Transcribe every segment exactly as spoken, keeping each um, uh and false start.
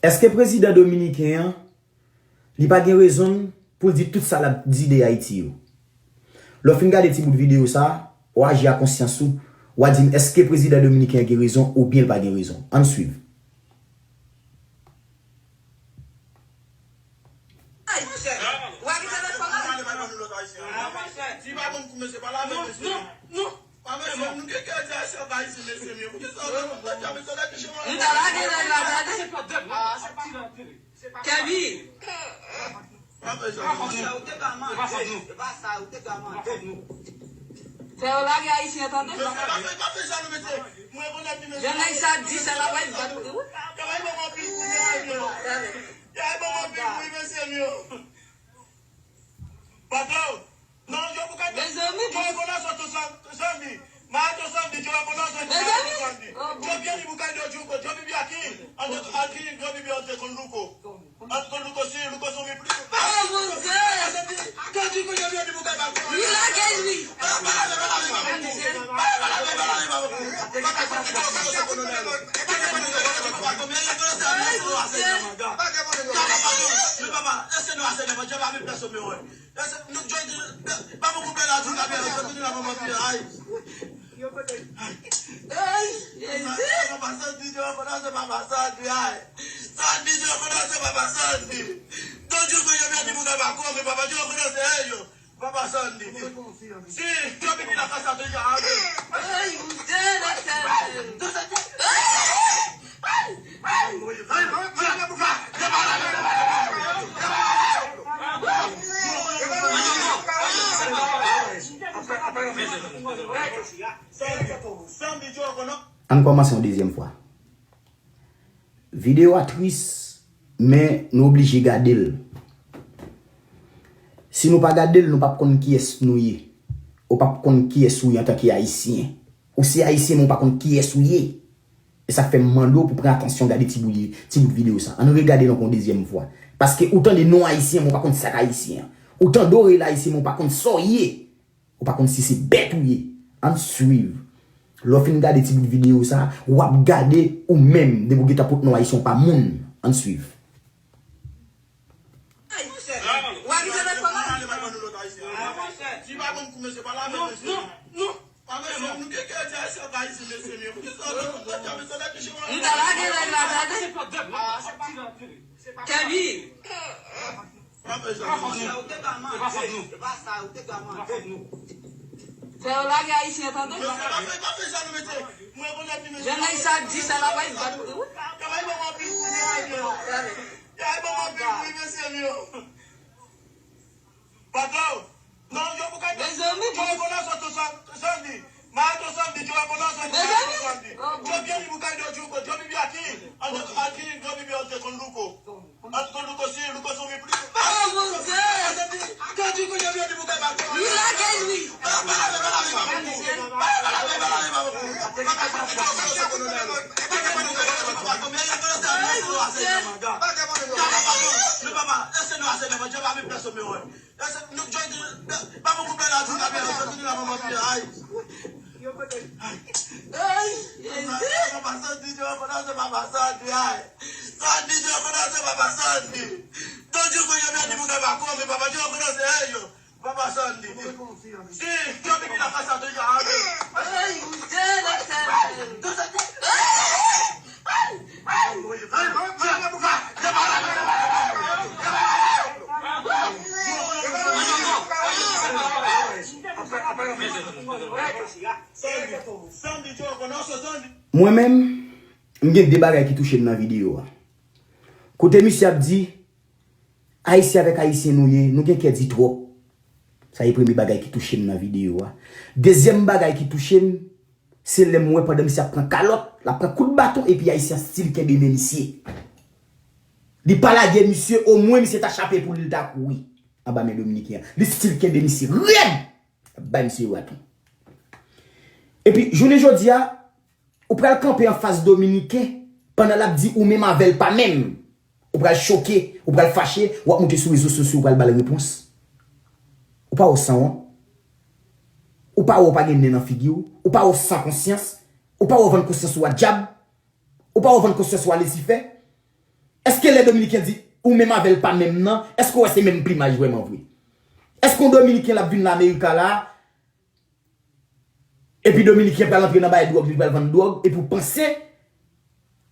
Èske prezidan dominiken an, li pa gen rezon l pou l di tout sa l ap di de Ayiti yo? Lè w fin gade ti bout videyo sa a, w a aji a konsyans ou, w a di m èske prezidan dominiken an gen rezon oubyen l pa gen rezon. Ann swiv. M ta lage nèg la, tande. Kevin! Fè yo lage ayisyen, tande. Jan nèg sa di sa la, pa bat li wi. Mezanmi, Joe Conasso tou Sandy. Mato Sandy, Joe Conasso tou Sandy. Joe Pierre Boucaido, Joe Bibi aki. Anto aki, Joe Bibi anto kon Louko. Anto kon Louko si, Louko son mi pli. Oh mon Dieu! Sandy, Joe Bibi Boucaido. Li lage li. Ann kòmanse yon dezyèm fwa. Videyo a tris, men nou oblije gade l. Si nou pa gade l, nou p ap konn kiyès nou ye. Ou p ap konn kiyès ou ye antanke Ayisyen. Ou se Ayisyen, men ou pa konn kiyès ou ye. E sa k fè m mande w pou pran atansyon gade ti bout, ti bout videyo sa. Ann regade l ankò yon dezyèm fwa. Paske ou tande non Ayisyen, men ou pa konn sa k Ayisyen an. Ou tande w rele Ayisyen, men ou pa konn sa w ye. Ou pa konn si se bèt ou ye. Ann swiv. Lè w fin gade ti bout videyo sa, w ap gade ou menm, depi w gentan pot non Ayisyen, ou pa moun. Ann swiv. M ta lage nèg la, tande. Kevin! Fè yo lage ayisyen, tande. Jan nèg sa di sa la, pa bat li wi. Mezanmi, mezanmi. Oh mon Dieu. Li lage li. Mwen menm, m gen de bagay ki touche m nan videyo a. Kote misye ap di, Ayisyen avèk Ayisyen nou ye, nou gen kè di twòp. Sa e premye bagay ki touche m nan videyo a. Dezyèm bagay ki touche m, se lè m wè pandan misye ap pran kalòt, l ap pran kout baton epi Ayisyen an still kenbe men misye. Li pa lage misye, omwen misye ta chape pou li, li ta kouri anba men Dominiken an. Li still kenbe misye rèd! L ap bay misye baton. Epi, jounen jodi a, ou pral kanpe anfas Dominiken pandan l ap di ou menm avè l pa menm. Ou pral choke, ou pral fache, w ap moute sou rezo sosyo, ou pral ba l repons. Ou pa wè w sanwont? Ou pa wè w pa gen nen nan figi w? Ou pa wè w san konsyans? Ou pa wè w vann konsyans ou a dyab? Ou pa wè w vann konsyans ou a Lisifè? Èske lè Dominiken di ou menm avè l pa menm nan, èske w wè se menm plimaj vrèman vre? Èske yon Dominiken l ap vin nan Amerika la, epi Dominiken pral antre nan bay dwòg, li pral vann dwòg, epi w panse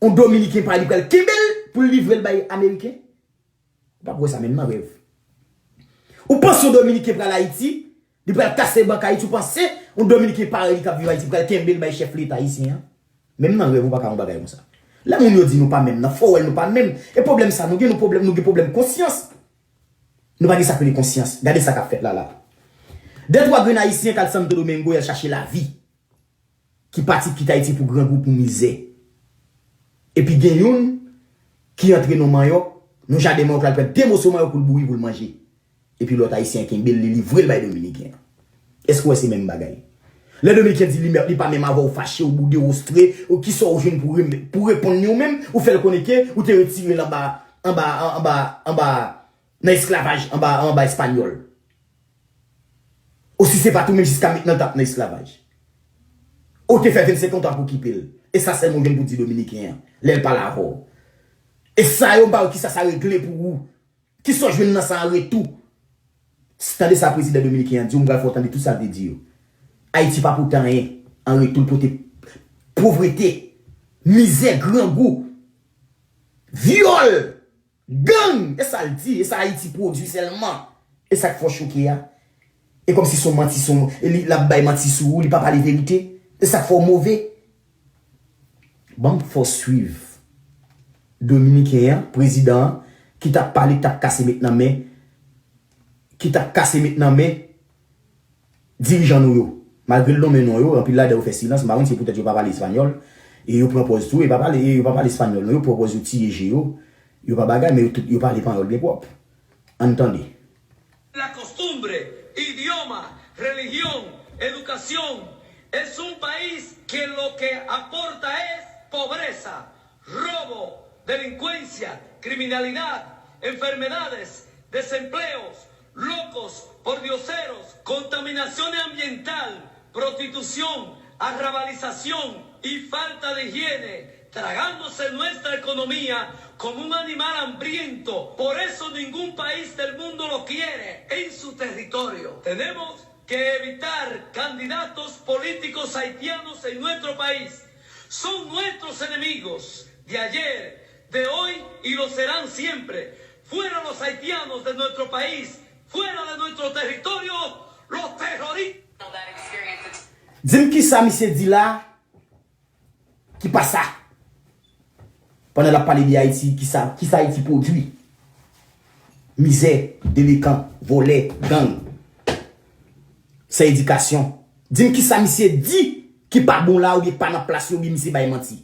yon Dominiken pa li pral kenbe l pou l livre l bay Ameriken? Ou p ap wè sa menm nan rèv. Ou panse yon Dominiken pral Ayiti, li pral kase bank Ayiti, ou panse yon Dominiken parèy li k ap viv Ayiti pral kenbe l bay chèf Leta ayisyen an? Menm nan rèv ou pa ka wè yon bagay konsa. Lè moun yo di nou pa menm nan, fò w wè l nou pa menm. E pwoblèm sa nou gen, nou pwoblèm, nou gen pwoblèm konsyans. Nou pa gen sa k rele konsyans. Gade sa k ap fèt la la. De twa grenn Ayisyen k al Santo Domingo, y al chache lavi. Ki pati kite Ayiti pou grangou, pou mizè. Epi gen youn ki antre nan manyòk, nan jaden manyòk la, l pran de moso manyòk pou l bouyi, pou l manje. Epi lòt Ayisyen an kenbe l, li livre l bay Dominiken an. Èske w wè se menm bagay? Lè Dominiken di li, li pa menm avè w, fache, ou boude, ou fristre, ou kisa w jwenn pou, pou reponn li, ou menm, ou fè l konnen ke ou te retire l anba, anba, anba, anba, nan esklavaj, anba, anba Espanyòl. Ou si se pa tou menm jiska mentnan l t ap nan esklavaj. Ou te fè vennsenk an w t ap okipe l. E sa sèlman w jwenn pou di Dominiken an, lè l pale avè w. E sa yo, m pa wè kisa sa regle pou ou. Kisa w jwenn nan sa an retou? Tande sa prezidan dominiken an di w, m pral fè w tande tout sa l te di yo. Ayiti pa pote anyen an retou, l pote povrete, mizè, grangou, vyòl, gang. E sa l di, e sa Ayiti pwodui sèlman. E sa k fè w choke a. E kòmsi se yon manti, se yon, e li, l ap bay manti sou ou, li pa pale verite. E sa k fè w move. Ban m fè w swiv Dominiken an, prezidan an, ki t ap pale, ki t ap kase met nan men, ki t ap kase met nan men dirijan nou yo. Malgre l nonmen non yo, anpil ladan yo fè silans, m pa konn si se poutèt yo pa pale espanyòl, e yo pran pòz tou, e pa pale, e yo pa pale espanyòl, non, yo pran pòz yo tiye je yo, yo pa bagay, men yo tout, yo pale panyòl byen pwòp. Ann tande. La costumbre, idioma, religión, educación. Es un país que lo que aporta es pobreza, robo, delincuencia, criminalidad, enfermedades, desempleos, locos, pordioseros, contaminación ambiental, prostitución, arrabalización y falta de higiene, tragándose nuestra economía como un animal hambriento. Por eso ningún país del mundo lo quiere en su territorio. Tenemos que evitar candidatos políticos haitianos en nuestro país. Son nuestros enemigos de ayer, de hoy y lo serán siempre. Fuera los haitianos de nuestro país, fuera de nuestro territorio, los terroristas. Di m kisa misye di la ki pa sa. Pandan l ap pale de Ayiti, kisa, kisa Ayiti pwodui? Mizè, delenkan, vòlè, gang, san edikasyon. Di m kisa misye di ki pa bon la, oubyen ki pa nan plas li, oubyen misye bay manti.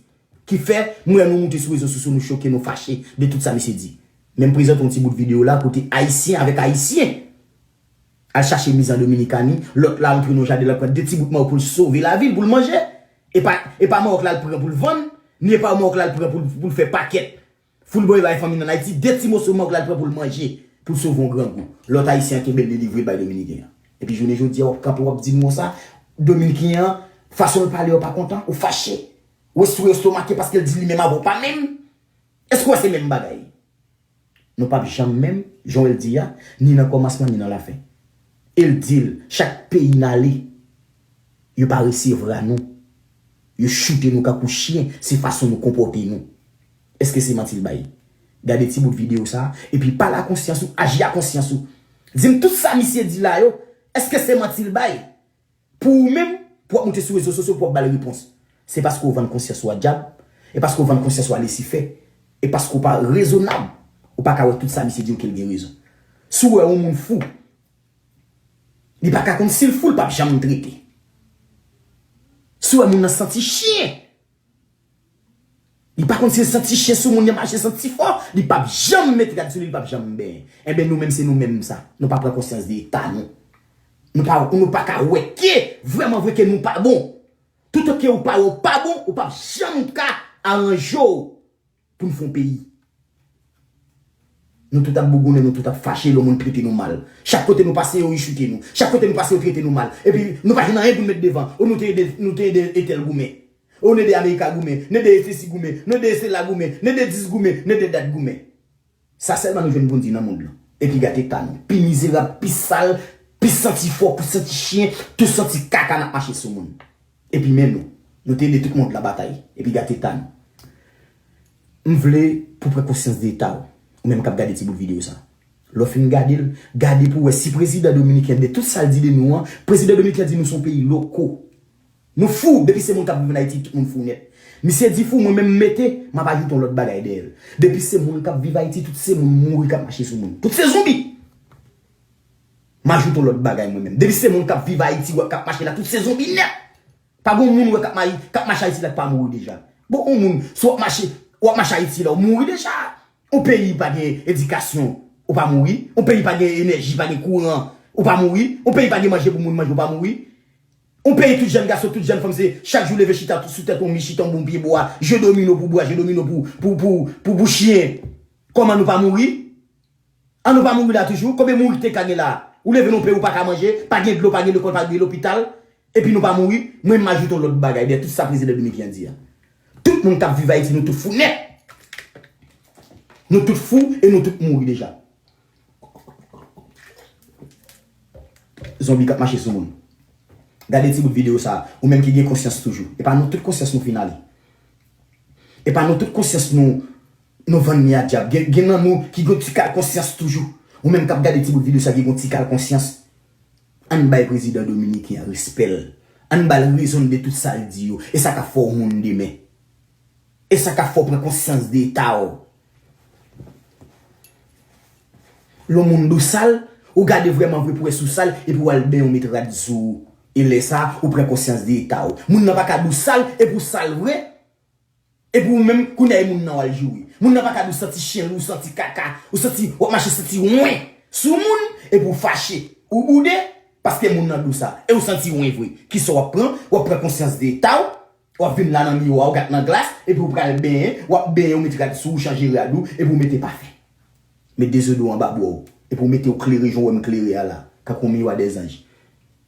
Ki fè, m wè nou moute sou rezo sosyo, nou choke, nou fache de tout sa misye di. Men m prezante yon ti bout videyo la kote Ayisyen avèk Ayisyen al chache mizè an Dominikani, lòt la antre nan jaden, l al pran de ti bout mawòk pou l sove lavi l, pou l manje. E pa, e pa mawòk la l pran pou l vann, ni e pa mawòk la l pran pou l, pou l fè pakèt. Foulboy bay fanmi l ann Ayiti, de ti moso mawòk la l pran pou l manje, pou l sove yon grangou. Lòt Ayisyen an kenbe l, li livre l bay Dominiken an. Epi jounen jodi a, w ap kanpe, w ap di m konsa, Dominiken an, fason l pale, w pa kontan, ou fache. Ou estou estomake paske l di li menm avè w pa menm. Èske w wè se menm bagay? Nou p ap janm menm, jan w wè l di a, ni nan kòmansman, ni nan lafen. E l di l, chak peyi n ale, yo pa resevwa nou. Yo choute nou kankou chen, se fason nou konpòte nou. Èske se manti l bay? Gade ti bout videyo sa a, epi pale a konsyans ou, aji a konsyans ou. Di m tout sa misye di la yo, èske se manti l bay? Pou ou menm, pou w ap moute sou rezo sosyo, pou w ap ba l repons. Se paske w vann konsyans ou a dyab, e paske w vann konsyans ou a Lisifè, e paske w pa rezonab, ou pa ka wè tout sa misye di yo ke l gen rezon. Si w wè yon moun fou, li pa ka konn si l fou, l p ap janm trete. Si w wè moun nan santi chen, li pa konn si l santi chen sou moun nan mache santi fò, li p ap janm mete rad sou li, li p ap janm benyen. Enben, nou menm, se nou menm sa. Nou pa pran konsyans de eta nou. Nou pa, nou pa ka wè ke, vrèman vre ke nou pa bon. Toutan ke ou pa wè ou pa bon, ou p ap janm ka aranje w pou n fè yon peyi. Nou tout ap bougounen, nou tout ap fache lè yon moun trete nou mal. Chak kote nou pase, yo richoute nou. Chak kote nou pase, yo trete nou mal. Epi, nou pa jwenn anyen pou n met devan. O, nou te ede, nou te ede entèl goumen. O, ne de Amerika goumen, ne de Etesi goumen, ne de Sela goumen, ne de dis goumen, ne de dat goumen. Sa sèlman nou jwenn pou n di nan mond lan. Epi gate ta nou. Pi mizerab, pi sal, pi santi fò, pi santi chen, tou santi kaka n ap mache sou moun. Epi men nou. Nou te ede tout mond lan batay. Epi gate ta nou. M vle pou pran konsyans de eta w. Ou menm k ap gade ti bout videyo sa. Lè w fin gade l, gade pou w wè si prezidan dominiken de tout sa l di de nou an, prezidan dominiken di nou se yon peyi loko. Nou fou, depi se moun k ap viv an Ayiti, tout moun fou nèt. Misye di fou, mwen menm m mete, m ap ajoute yon lòt bagay dèyè l. Depi se moun k ap viv Ayiti, tout se moun mouri k ap mache sou moun. Tout se zonbi. M ajoute yon lòt bagay mwen menm. Depi se moun k ap viv Ayiti, wè k ap mache la, tout se zonbi nèt. Pa gon moun wè k ap mayi, k ap mache Ayiti la k pa mouri deja. Bon, yon moun, si w ap mache, w ap mache Ayiti la, ou mouri deja. Yon peyi pa gen edikasyon, ou pa mouri. Yon peyi pa gen enèji, pa gen kouran, ou pa mouri. Yon peyi pa gen manje pou moun manje, ou pa mouri. Yon peyi tout jèn gason, tout jèn fanm se chak jou leve chita sou tèt yon mi, chita yon bon pye bwa, jwe domino pou bwa, jwe domino pou, pou, pou, pou, pou chen. Kòman nou pa mouri? An nou pa mouri la toujou? Konbyen mouri ki te ka gen la? Ou leve nan yon peyi ou pa ka manje, pa gen dlo, pa gen lekòl, pa gen lopital, epi nou pa mouri? Mwen m ajoute yon lòt bagay dèyè tout sa prezidan dominiken an di a. Tout moun k ap viv Ayiti, nou tout fou nèt. Nou tout fou e nou tout mouri deja. Zonbi k ap mache sou moun. Gade ti bout videyo sa, ou menm ki gen konsyans toujou. E pa nan tout konsyans nou fin ale. E pa nan tout konsyans nou, nou vann mi a dyab. Gen, gen nan nou ki gen ti kal konsyans toujou. Ou menm k ap gade ti bout videyo sa ki gen ti kal konsyans. Ann bay prezidan dominiken an respè l. Ann ba l rezon de tout sa l di yo. E sa k ap fè w moun demen. E sa k ap fè w pran konsyans de eta w. Lè yon moun di w sal, ou gade vrèman vre pou wè si w sal, epi w al benyen w met rad sou ou. E lè sa, ou pran konsyans de eta w. Moun nan pa ka di w sal, epi w sal vre. Epi ou menm, kounye a e moun nan w al joure. Moun nan pa ka di w santi chen, ou santi kaka, ou santi, w ap mache santi wen sou moun, epi w fache. Ou boude, paske moun nan di w sa. E ou santi wen vre. Kisa w ap pran? W ap pran konsyans de eta w. W ap vin la nan miwa, w gat nan glas, epi w pral benyen, w ap benyen, w met rad sou ou, chanje rad ou, epi w mete pafen. Met dezodoran anba bwa w, epi w mete w klere jan w wè m klere a la, kankou yon miwa dèzanj.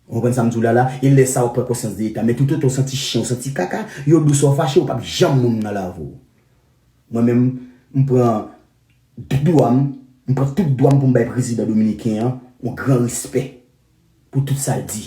Ou konprann sa m di w la la? E lè sa w pran konsyans de eta. Men toutotan w santi chen, w santi kaka, yo di w sa w fache, ou p ap janm moun nan lavi w. Mwen menm, m pran dwa m, m pran tout dwa m pou m bay prezidan dominiken an yon gran respè pou tout sa l di.